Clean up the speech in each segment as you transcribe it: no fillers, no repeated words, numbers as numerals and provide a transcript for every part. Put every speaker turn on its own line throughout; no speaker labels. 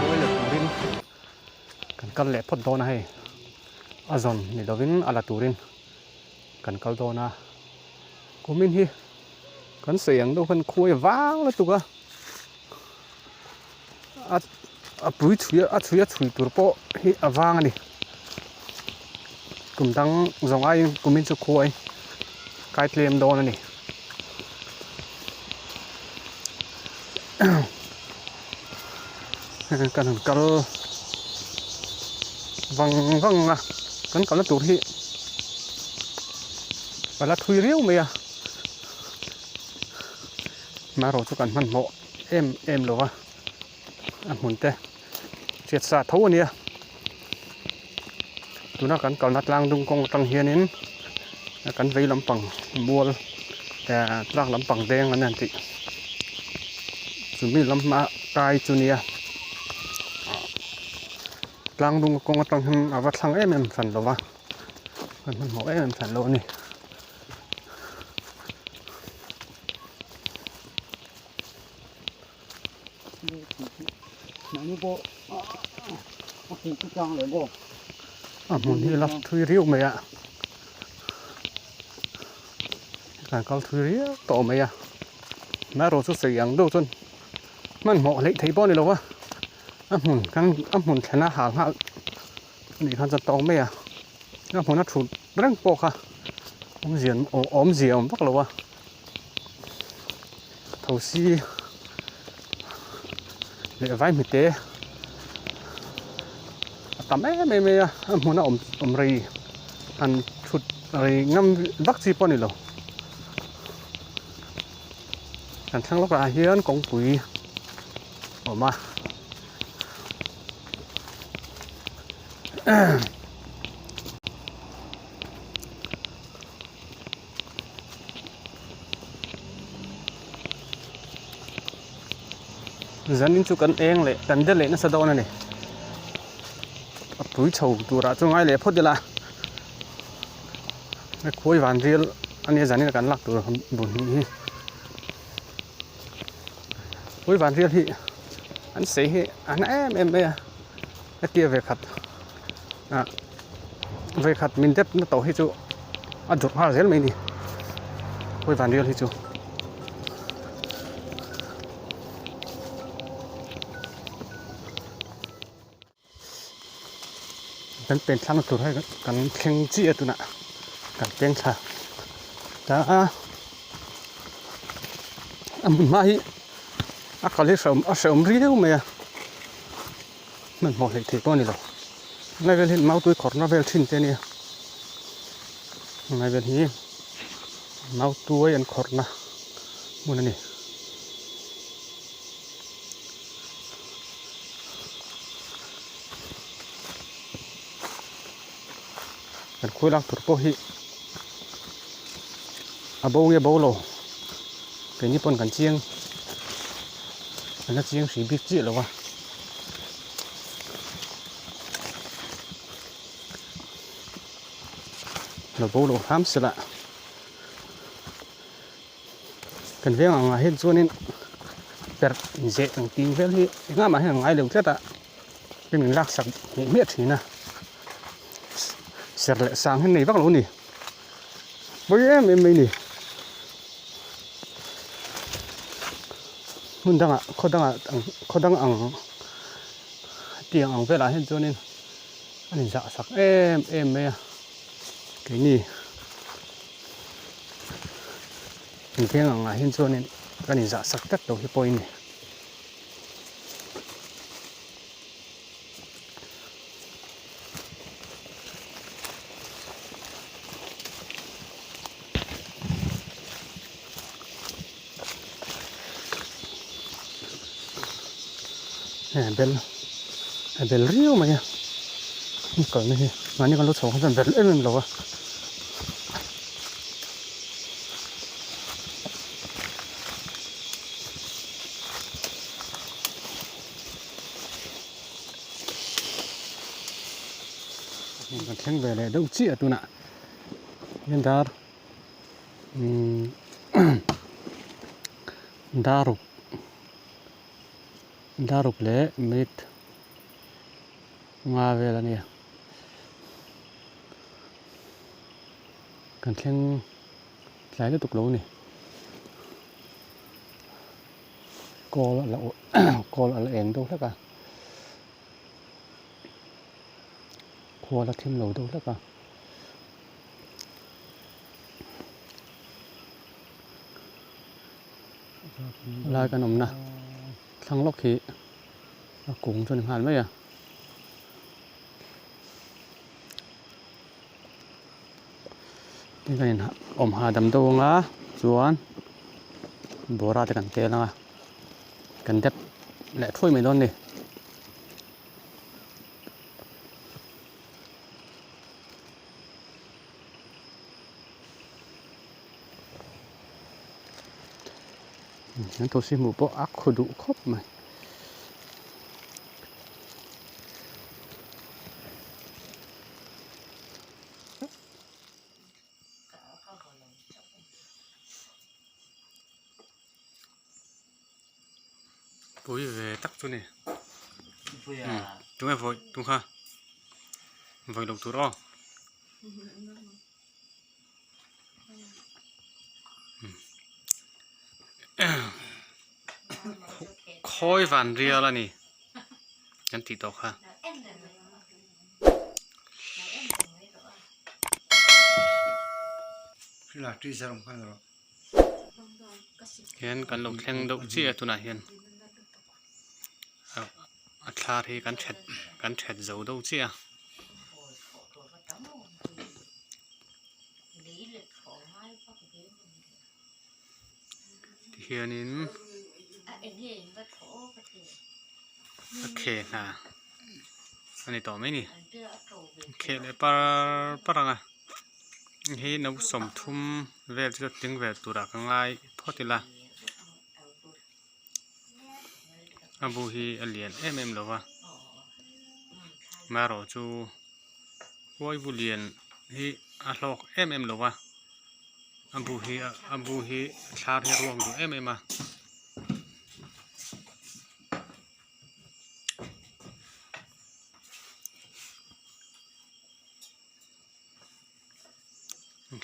Khuai la turin kan kal leh phawt dawn a hei a zawn ni lovin a la turin kan kal dawn a kumin hi kan sawi ang deuh khan khuai vang lutuk a a a pui chhui a chhui a chhui tur pawh hi a vang a ni kum dang zawng aiin kumin chu khuai kai tlem dawn a ni. Kan han kal vang vang a kan kalna tur hi a la thui riau mai a marawh chu kan hmanhmawh em em lo va a hmun te hriat sa tho a nia tuna kan kalna tlang dung kawng atang hianin kan vei lampang mual eh tlak lampang deng an han tih chumi lam hma kai chu nia tlang dung kawng atang hian a va thlang em em hran lo va kan hmanhmawh em em hran lo a ni. A hmun hi la thui riau mai a kan kal thui riau tawh mai a marawh chu sawi ang deuh chuan hmanhmawh hleih theih pawh a ni lo va a hmun kan a hmun thlena hal nghal a nih khan chuan tawk mai a a hmuna thut reng pawh kha awmzia awmzia a awm vak lo a. Thosi leh vaihmite a tam em em mai a a hmun a awm awm rei han thut rei ngam vak chi pawh a ni lo kan thlang lawkah hian kawngpui a awm a. Zanin chu kan eng leh kan de leh nasa dawn a ni a pui chho turah chu ngai leh phawt ila a khuai van rial a nia zanin a kan lak tur bun hnih hi khuai van rial hi an sei hi a na em em mai a hetia ve khat ah ve khat min dep na tawh hi chu a dawrh nghal zel mai a ni khawi van rial hi chu. Kan pen thlang tur hi kan thleng chiah a tunah kan peng thla ta a a hmun hma hi a kal hi a hrehawm riau mai a. Hmanhmawh hleih theih pawh a ni lo. Helai vel hi mautui khawrhna vel thin te a nia. Helai vel hi mautuai an khawrhna hmun a ni. Kan khawi lak tur pawh hi a bo nge bo lo keini pawn kan chiang kan la chiang hrih bik chiah lo a lo bo lo hram se lah kan veng ang ah hian chuanin perh inzeh ang tih vel hi engah mah hian a ngai lo tlat a. Hei min laksak hmiah hmiah thin a ser leh sang hi nei vak lo a ni pawi em em mai a ni hmun dangah khaw dangah ang khaw dang ang tiang ang velah hian chuanin a inzah sak em em mai a keini veng angah hian chuanin kan inzah sak tlat lo hi pawh a ni. Hei a bel a bel riau mai a hmun kalna hi mahni kan lo chho khan chuan bel em em lo a. Kan thleng ve leh deuh chiah tunah hian dar umm dar ruk Dar ruk leh minute nga vel a nia. Kan thleng tlai lutuk lo a ni. Kawl a la kawl a la eng deuh hlek a. Khua la thim lo deuh hlek a. Lai kan awmna thlang lawk hi a kung chu a ni nghal mai a. Tin kan in awm hahdam deuh ang a chuan bawra te kan tel ang a kan dep leh thuai mai dawn a ni. An thosi hmuh pawh a khaw duh khawp mai. Pui ve tak chu ni. Tunge vawi tung kha vawi lo tur aw. Khawi van rial a ni kan tih tawh kha. Hian kan lo thleng deuh chiah a tunah hian a thlar hi kan that kan that zo deuh chiah a. Tihianin a kheh hna a ni tawh mai a ni kheh leh par par ang a hei no sawmthum vel chu tling ve turah ka ngai phawt ila a bu hi a lian em em lo va marawh chu huai bu lian hi a hlawk em em lo va a bu hi a bu hi thlar hi a ruak duh em em a.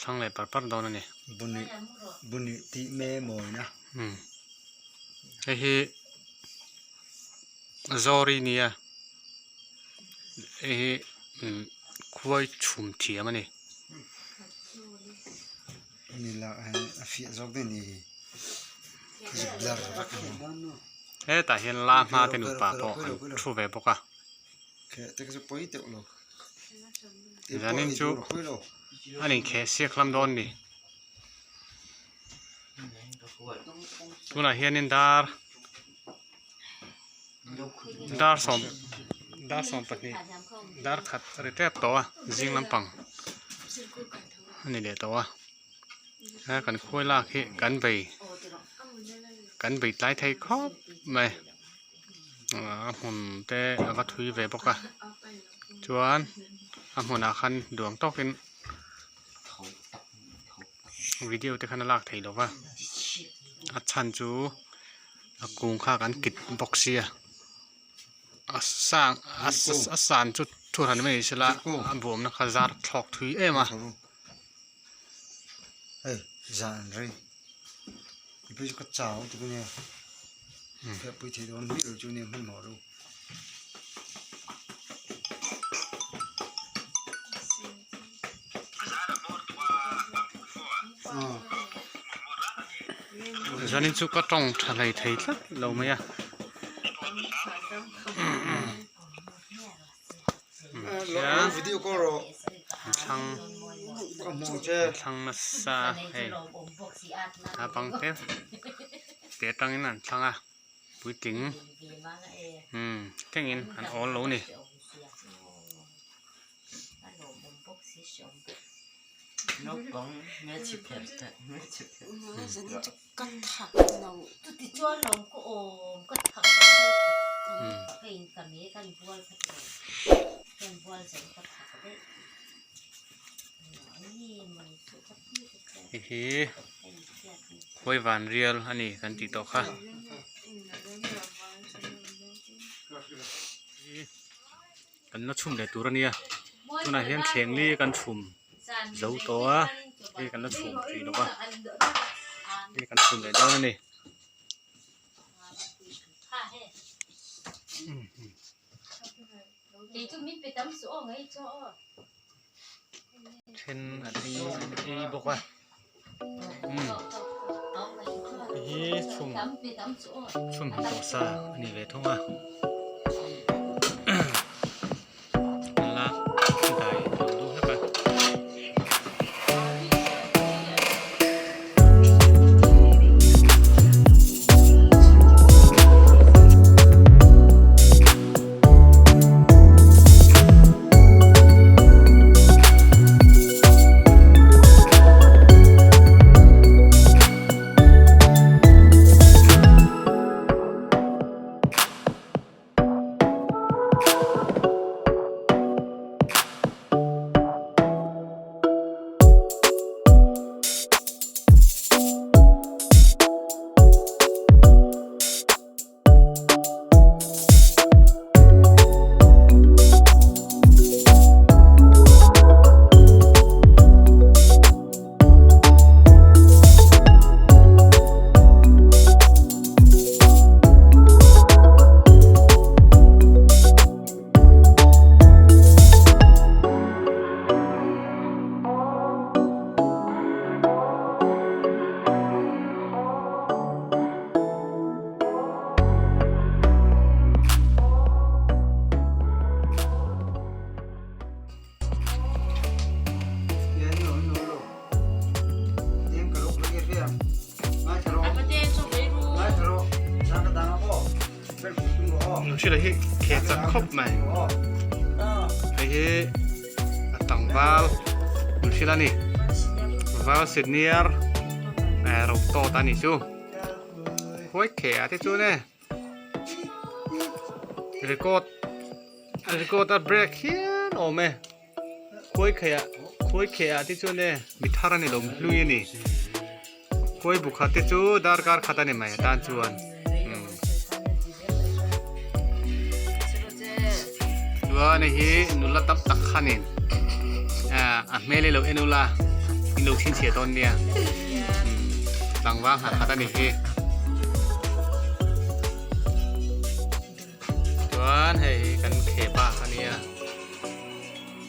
Thlang leh par par dawn a ni.
Bunui bunui tih me mawina.
Umm hei hi Zawri nia hei hi umm khuai chhum thiam a ni.
Ni la a fiah zawk daih ni blur vek a ni.
Hetah hian la hma te nupa pawh an thu ve bawk a. Zanin chu an inkheh siak hlam dawn a ni. Tunah hianin dar dar sawm dar sawm pahnih dar khat a ri tep tawh a zing lampang a ni leh tawh a he kan khuai lak hi kan bei kan bei tlai thei khawp mai a hmun te a va thui ve bawk a chuan a hmunah khan duang tawkin video te khan a lak theih loh va a chhan chu a kung kha kan kit bawk sia a sang a san chu thu hran mai ni sela a buamna kha zar thlawk thui em a.
Hei zan rei mipui chu ka chau tuk ania fiahpui thei dawn miah lo chu nia hmanhmawh lo.
Zanin chu ka tawng tha hlei thei tlat lo mai a. Thlang thlang nasa hei a bang te te atangin an thlang a. Puitling umm thlengin an awl lo ni. Hei hi khuai van rial a ni kan tih tawh kha. Kan la chhum leh tur a nia tunah hian thleng li kan chhum zo tawh a hei kan la chhum hrih lo va hei kan chhum leh dawn a ni. Then an ei an ei bawk a umm hei hi chhum chhum han tawh sa a ni ve thung a la dai lo duh hlek a. Hrilh hi khe chak khawp mai hei hi a tlangval hmun hrilh a ni val senior ro tawt a nih chu khawi khe ah te chuan e record record a break hian a awm e khawi khe ah khawi khe ah te chuan e mi thar a ni lo mi hlui a ni. Khawi bu khat te chu darkar khat a ni mai atan chuan umm chuan hei hi nula tam tak khanin ah a hmel hi lo en ula in lo chhinchhiah dawn nia umm tlangval hnah khat a ni hi chuan hei hi kan kheh bak a nia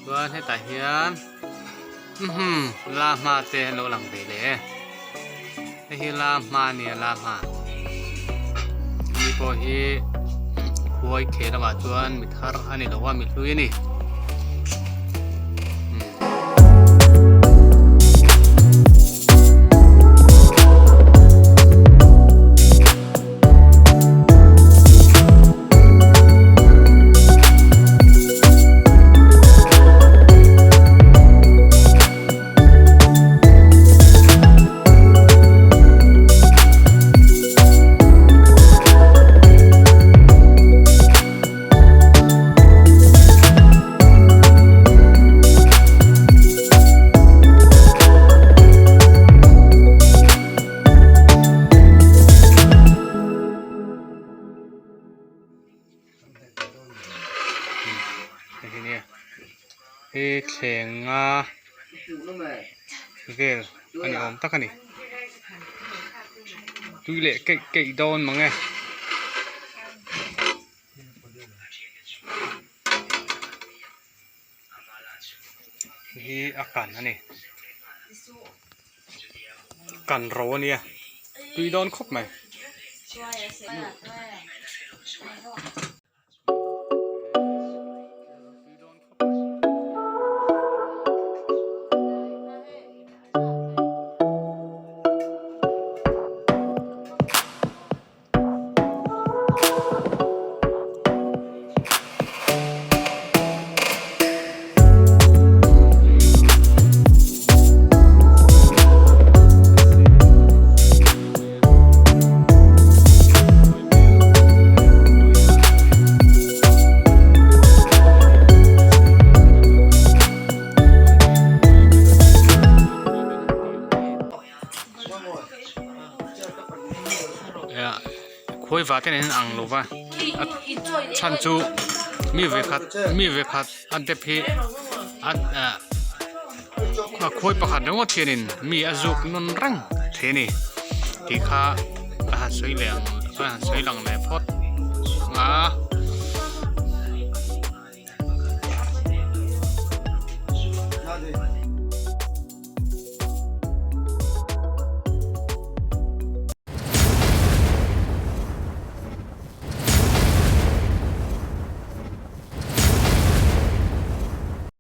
chuan hetah hian. Umm la hma te an lo lang ve leh e hei hi la hma a nia la hma mi pawh hi khuai kheh lamah chuan mi thar a ni lo a mi hlui a ni. He thlenga vel a ni awm tak a ni tui leh keih keih dawn mang e. Hi a kan a ni kan ro a nia tui dawn khawp mai. Khuaiva te nen ang lo va a chhan chu mi vekhat mi vekhat a dep hi a ah a khuai pakhat ringawt hianin mi a zuk nawn reng thei a ni tih kha a han sawi leh ang a han sawi lang leh phawt a.